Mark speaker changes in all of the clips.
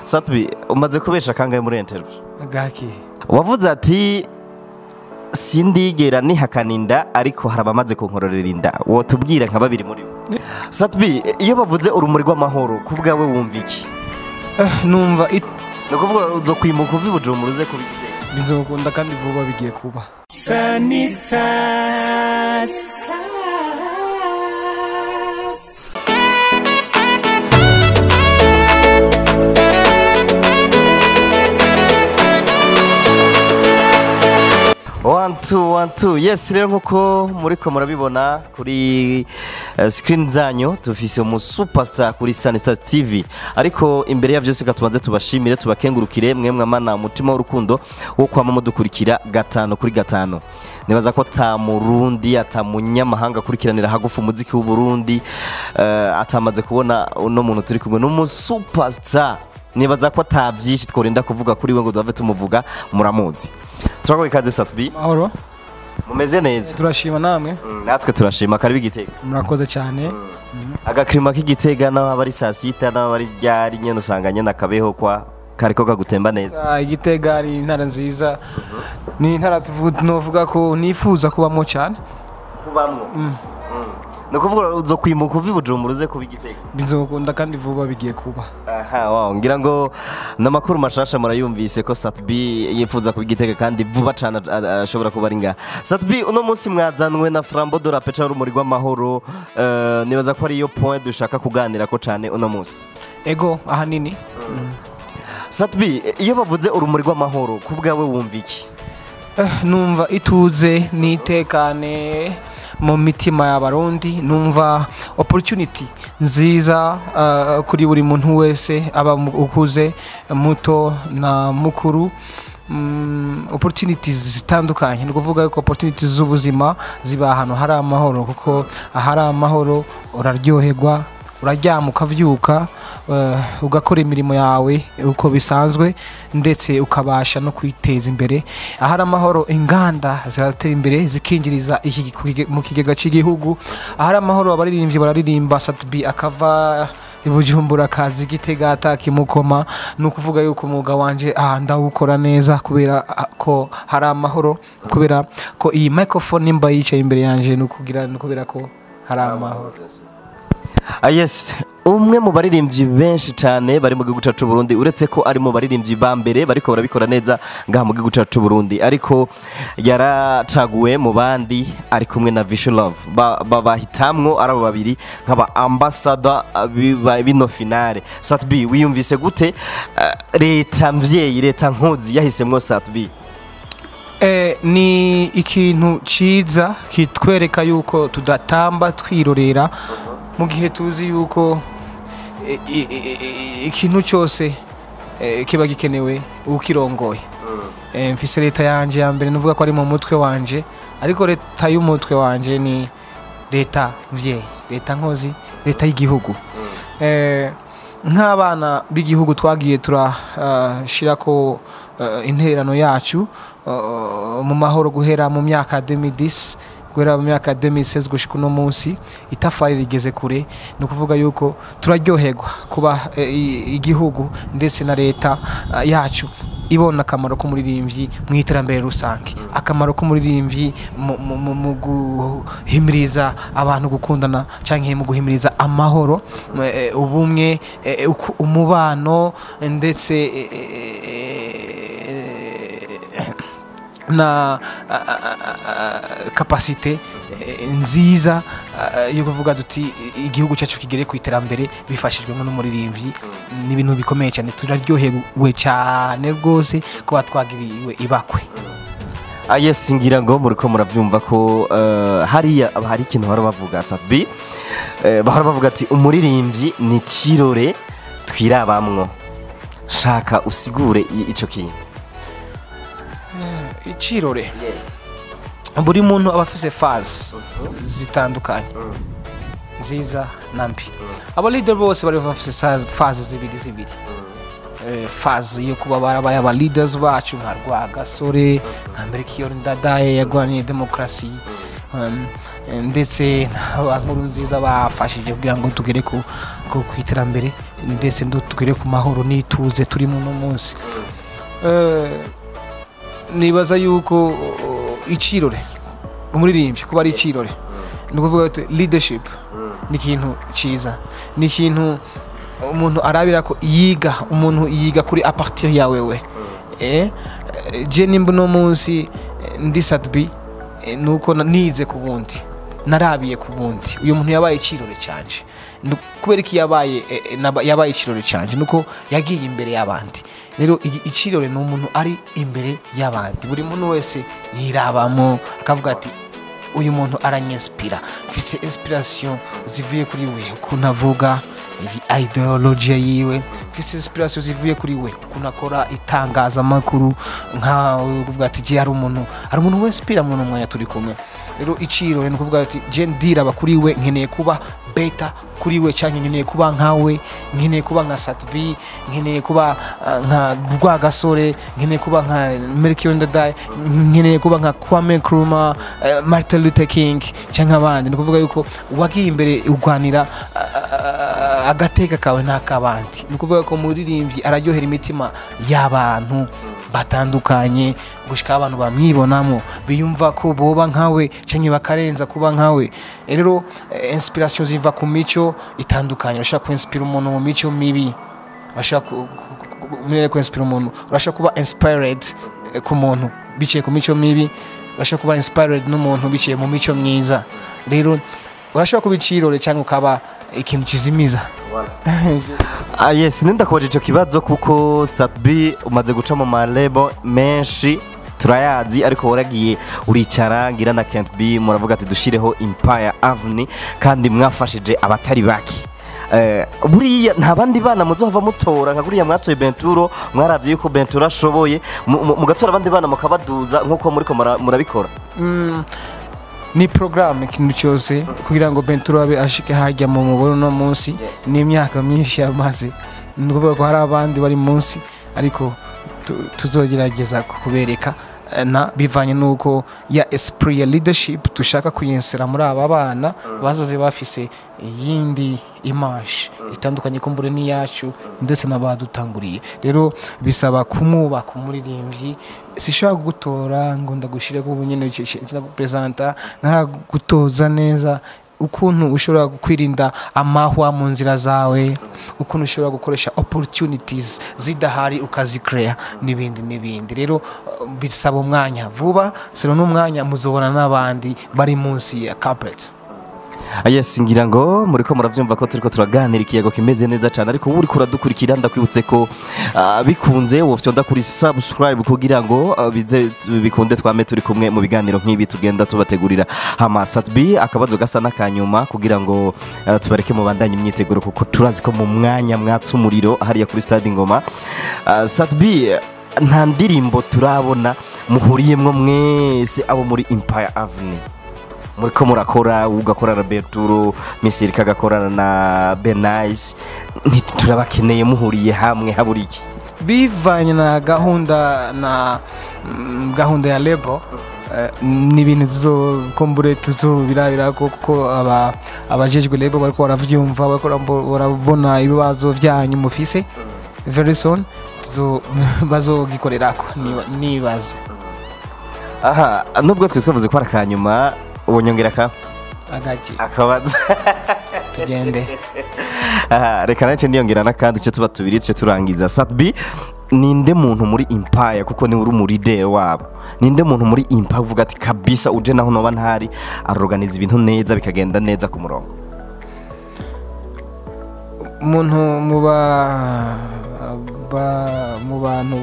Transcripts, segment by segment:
Speaker 1: Sat-B, umaze kubesha kangahe muri interview?
Speaker 2: Gaki.
Speaker 1: Wavuze ati sindigera nihakana inda, ariko hari abamaze kunkororera inda. Wotubwira nka babiri muri bo. Sat-B, iyo bavuze urumuri rw'amahoro ku bwawe wumva iki?
Speaker 2: Numva
Speaker 1: ni ukuvuga uzokwimuka uva i Bujumbura uze kuba i Gitega.
Speaker 2: Bizokunda kandi vuba bigiye kuba.
Speaker 3: Sunny Side.
Speaker 1: One, two, one, two. Yes, rero nkuko muriko murabibona kuri screen zanyu, tufise umu superstar kuri Sunny Star TV. Ariko imbere ya vyose katubanze tubashimire, tubakengurukire mwe mwamana umutima w'urukundo wo kwama mudukurikira gatanu kuri gatanu. Nibaza ko ta Murundi ata munyamahanga akurikiranira hagufu umuziki w'u Burundi atamaze kubona uno muntu turi kumwe n'umu superstar. Nibaza ko ata byinshi tworinda kuvuga kuri we ngo duhave tumuvuga, muramuzi. Turagoye ikaze Sat-B.
Speaker 2: Mahoro.
Speaker 1: Mumeze neza?
Speaker 2: Turashima namwe.
Speaker 1: Natwe turashima. Karibu Igitega.
Speaker 2: Murakoze cyane.
Speaker 1: Agakrima k'Igitega naho aba ari saa sita naho aba ari ryari nyene usanga nyene akabeho kwa kariko kagutemba neza.
Speaker 2: Igitega ni intara nziza. Ni intara novuga ko nifuza kubamwo cyane.
Speaker 1: Kubamwo. Ni ukuvuga uzokwimuka uva i Bujumbura uze kuba i Gitega.
Speaker 2: Bizokunda kandi vuba bigiye kuba.
Speaker 1: Aha, wow, ngira ngo n'amakuru mashasha murayumvise ko Sat-B yifuza kuba i Gitega kandi vuba cane ashobora kuba ari ngaha. Sat-B, uno munsi mwazanwe na Flambeau de la Paix cyangwa urumuri rw'amahoro, nibaza ko ariyo point dushaka kuganira ko cane uno munsi.
Speaker 2: Ego, ahanini.
Speaker 1: Sat-B, iyo bavuze urumuri rw'amahoro ku bwawe wumva iki?
Speaker 2: Numva ituze nitekane mu mitima y'abarundi, numva opportunity nziza kuri buri muntu wese aba ukuze muto na mukuru. Opportunities zitandukanye, ni ukuvuga yuko opportunities z'ubuzima ziba ahantu hari amahoro, kuko ahari amahoro uraryoherwa, uraryama ukavyuka, ugakora imirimo yawe uko bisanzwe, ndetse ukabasha no kwiteza imbere. Ahari amahoro inganda ziratera imbere zikinjiriza mu kigega cy'igihugu. Ahari amahoro abaririmbyi bararirimba, Sat-B akava i Bujumbura akaza i Gitega atakimukoma. Ni ukuvuga yuko umwuga wanje ndawukora neza kubera ko hari amahoro, kubera ko iyi microphone nimba yicaye imbere yanje ni ukugira, ni kubera ko hari amahoro.
Speaker 1: Yes, umwe mu baririmbyi benshi cyane bari mu gihugu cyacu Burundi, uretse ko ari mu baririmbyi ba mbere bariko barabikora neza ngaha mu gihugu cyacu Burundi, ariko yaracaguwe mu bandi ari kumwe na Vichou Love. Bahitamwo ari abo babiri nk'aba ambassador bino finale. Sat-B, wiyumvise gute leta mvyeyi, leta nkozi yahisemwo Sat-B?
Speaker 2: Ni ikintu ciza kitwereka yuko tudatamba twirorera, mu gihe tuzi yuko ikintu cyose kiba gikenewe ukirongoye. Mfise leta yanje ya mbere nuvuga ko ari mu mutwe wanje, ariko leta y'umutwe wanje ni leta mvyeyi, leta nkozi, leta y'igihugu. Nk'abana b'igihugu twagiye turashirako intererano yacu mu mahoro guhera mu myaka 2010 guhera mu myaka 2016 gushika uno munsi, itafari rigeze kure. Ni ukuvuga yuko turaryoherwa kuba igihugu ndetse na leta yacu ibona akamaro k'umuririmbyi mu iterambere rusange, akamaro k'umuririmbyi mu guhimiriza abantu gukundana canke mu guhimiriza amahoro, ubumwe, umubano, ndetse na kapasite nziza yo kuvuga duti igihugu cyacu kigere ku iterambere bifashijwemo n'umuririmbyi. Ni ibintu bikomeye cyane, turaryohewe cyane rwose kuba twagiriwe ibakwe.
Speaker 1: Yes, ngira ngo muriko muravyumva ko hariya hari ikintu bahora bavuga Sat-B, bahora bavuga ati umuririmbyi ni kirore twirabamwo. Shaka usigure ico kintu.
Speaker 2: Ikirore.
Speaker 1: Yes.
Speaker 2: Buri muntu aba afise phase zitandukanye, nziza na mbi. Aba leader bose bari bafise phase zibiri zibiri. Phase yo kuba barabaye aba leaders bacu nka Rwagasore, nka Melchior Ndadaye yagwaniye demokrasi, ndetse n'abankuru nziza bafashije kugira ngo tugere ku iterambere, ndetse tugere ku mahoro n'ituze turimo uno munsi. Nibaza yuko icirore umuririmbyi kuba ari icirore, ni ukuvuga ati leadership ni ikintu cyiza, ni ikintu umuntu arabira ko yiga, umuntu yiga kuri à partir ya wewe. Je nimba uno munsi ndi Sat-B, nuko nize ku bundi, narabiye ku bundi. Uyu muntu yabaye icirore canje. Kubera iki yabaye yabaye icirore canje? Nuko yagiye imbere y'abandi. Rero icirore ni umuntu ari imbere y'abandi, buri muntu wese yirabamo akavuga ati uyu muntu aranyinspira, mfise inspiration zivuye kuri we ukuntu avuga, ideology yiwe, mfise inspiration zivuye kuri we ukuntu akora itangazamakuru, nka uvuga ati je hari umuntu winspira mu mwanya turi kumwe. Rero icirore ni ukuvuga ati je ndiraba kuri we, nkeneye kuba beta kuri we, cyangwa nkeneye kuba nkawe, nkeneye kuba nka Sat-B, nkeneye kuba nka Rwagasore, nkeneye kuba nka Melchior Ndadaye, nkeneye kuba nka Kwame Nkrumah, Martin Luther King cyangwa abandi. Ni ukuvuga yuko wagiye imbere urwanira agateka kawe n'akabandi. Ni ukuvuga ko umuririmbyi araryohera imitima y'abantu batandukanye, gushika abantu bamwibonamo biyumva ko boba nkawe cyangwa bakarenza kuba nkawe. Rero inspiration ziva ku mico itandukanye. Urashaka kuinspira umuntu mu mico mibi, urashaka kuinspira umuntu, urashaka kuba inspired ku muntu biciye ku mico mibi, urashaka kuba inspired n'umuntu biciye mu mico myiza. Rero urashaka kuba icirore cyangwa ukaba ikintu kizimiza.
Speaker 1: Yes, nenda kubaza ico kibazo kuko Sat-B umaze guca mu marebo menshi turayazi, ariko waragiye uricara ngira na Kent B muravuga ati dushireho Empire Avenue, kandi mwafashije abatari bake. Buriya nta bandi bana muzohava mutora nka kuriya mwatoye Benturo, mwaravye yuko Benturo ashoboye, mugatora abandi bana mukabaduza nkuko muriko murabikora.
Speaker 2: Ni programme ikintu cyose kugira ngo Benturo abe ashike hajya mu muboro no munsi, ni imyaka myinshi yamaze. Ni ukuvuga ko hari abandi bari munsi, ariko tuzogerageza kubereka na bivanye nuko ya esprit ya leadership dushaka kuyinsera muri aba bana bazoze bafise yindi image itandukanye kumbure n'iyacu ndetse n'abadutanguriye. Rero bisaba kumwubaka umuririmbyi, sishobora gutora ngo ndagushire ko ubunyene ndagupresenta, naragutoza neza ukuntu ushobora kwirinda amahwa mu nzira zawe, ukuntu ushobora gukoresha opportunities zidahari ukazicrea n'ibindi n'ibindi. Rero bisaba umwanya vuba, sero n'umwanya muzobona n'abandi bari munsi ya carpet.
Speaker 1: Yes, ngira ngo muriko muravyumva ko turiko turaganira ikiyago kimeze neza cyane, ariko uri kuradukurikira ndakwibutse ko bikunze wofyonda kuri subscribe kugira ngo bize bikunde twame turi kumwe mu biganiro nk'ibi tugenda tubategurira. Hama Sat-B akabazo gasa n'akanyuma kugira ngo tubareke mu bandanye imyiteguro, kuko turazi ko mu mwanya mwatsa umuriro hariya kuri Stade Ngoma. Sat-B, nta ndirimbo turabona muhuriyemwo mwese abo muri Empire Avenue muriko murakora, ugakorana na Benturo, Misiri kagakorana na Benice, ntiturabakeneye muhuriye hamwe haburi iki?
Speaker 2: Bivanye na gahunda gahunda ya label, ni ibintu tuzokumbure tuzobirabira kuko abajejwe label bariko baravyumva, bariko barabona ibibazo byanyu mufise, very soon bazogikorerako nibaze.
Speaker 1: Aha, nubwo twe twavuze ko ari akanyuma, ubonyongera ka
Speaker 2: agaki
Speaker 1: akabaza
Speaker 2: tugende.
Speaker 1: Aha, reka nace ndiyongera n'akandi cyo tuba tubiri cyo turangiza. Sat-B, ninde muntu muri Empire, kuko ni uri muri leader wabo, ninde muntu muri Empire uvuga ati kabisa uje naho noba ntari arorganiza ibintu neza bikagenda neza ku murongo?
Speaker 2: Umuntu mu bantu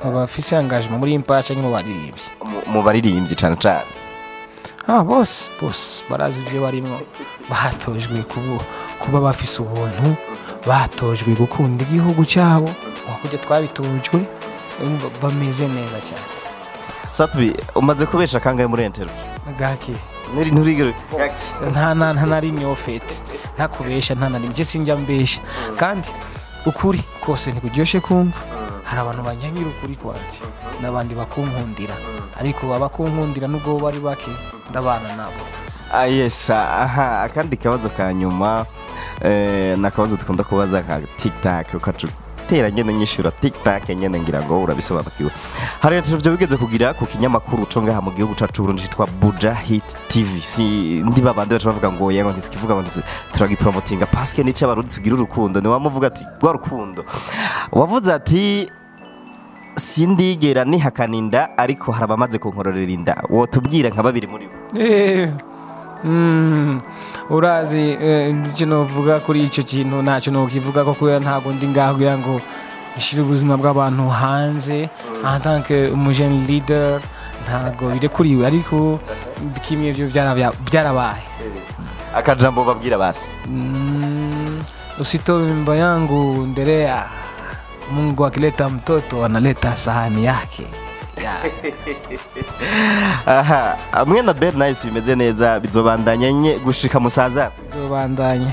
Speaker 2: bafise engagement muri Empire cyangwa mu baririmbyi?
Speaker 1: Mu baririmbyi cyane cyane.
Speaker 2: Bose barazi ibyo barimo, batojwe kuba bafise ubuntu, batojwe gukunda igihugu cyabo nk'uko twabitojwe, bameze neza cyane.
Speaker 1: Sat-B, umaze kubesha kangahe muri interview?
Speaker 2: Gake.
Speaker 1: Nturigere.
Speaker 2: Nta na rimwe ofete. Ntakubesha, nta na rimwe. Je sinjya mbesha. Kandi ukuri kose ntikuryoshe kumva. Hari abantu banyanyira ukuri kwanje n'abandi bakunkundira, ariko abakunkundira nubwo bari bake ndabana nabo.
Speaker 1: Ah, yes, aha, akandi kabazo ka nyuma, ni akabazo dukunda kubaza ka tiktak, ukaca utera nyene nyishura tiktak nyene, ngira ngo urabisobanukiwe. Hari ibyo bigeze kugira ku kinyamakuru co ngaha mu gihugu cacu Burundi citwa Buja Hit TV, si ndi babandi baca bavuga ngo yego, ntitukivuga ngo turagipromotinga parce que nico Abarundi tugira urukundo. Ni wamuvuga ati rwa rukundo wavuze ati sindigera nihakana inda, ariko hari abamaze kunkororera inda. Wotubwira nka babiri muri bo?
Speaker 2: Urazi, icyo novuga kuri icyo kintu ntacyo nokivuga ko, kubera ntabwo ndi ngaho kugira ngo nshyire ubuzima bw'abantu hanze en tant que umujene leader, ntabwo birekuriwe, ariko kimwe byo byarabaye.
Speaker 1: Akajambo babwira basi.
Speaker 2: Usitoe mimba yangu ndelea, Mungu akileta mtoto analeta sahani yake, yeah.
Speaker 1: Aha, amwe na Bell Nice bimeze neza, bizobandanya nye gushika musaza?
Speaker 2: Bizobandanya.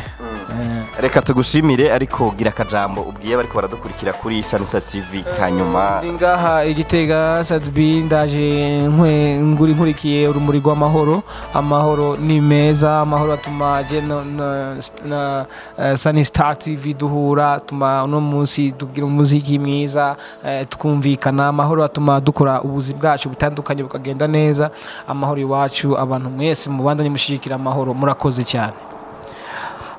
Speaker 1: Reka tugushimire, ariko gira akajambo ubwiye bariko baradukurikira kuri Sanisa TV kanyuma.
Speaker 2: Ndi ngaha igitega Sadbi, ndaje nkwe nguri nkurikiye urumuri rw'amahoro. Amahoro ni meza, amahoro atuma je na Sunny Star TV duhura, atuma uno munsi tugira umuziki mwiza, twumvikana. Amahoro atuma dukora ubuzi bwacu butandukanye bukagenda neza. Amahoro iwacu, abantu mwese mubandanye mushigikira amahoro, murakoze cyane.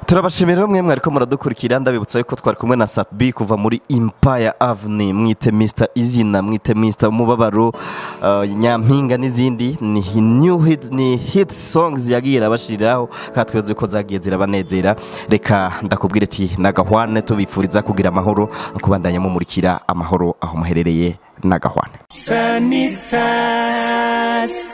Speaker 1: Turabashimira mwe mwariko muradukurikira. Ndabibutsa yuko twari kumwe na Sat-B kuva muri Empire Avenue, mwite Mr Izina, mwite Mr Umubabaro, Nyampinga n'izindi. Ni new hit, ni hit songs yagiye irabashiriraho, kandi tweze ko zagiye zirabanezera. Reka ndakubwira ati nagahwane, tubifuriza kugira amahoro, kubandanya mumurikira amahoro aho muherereye. Nagahwane.
Speaker 3: Sunny Stars.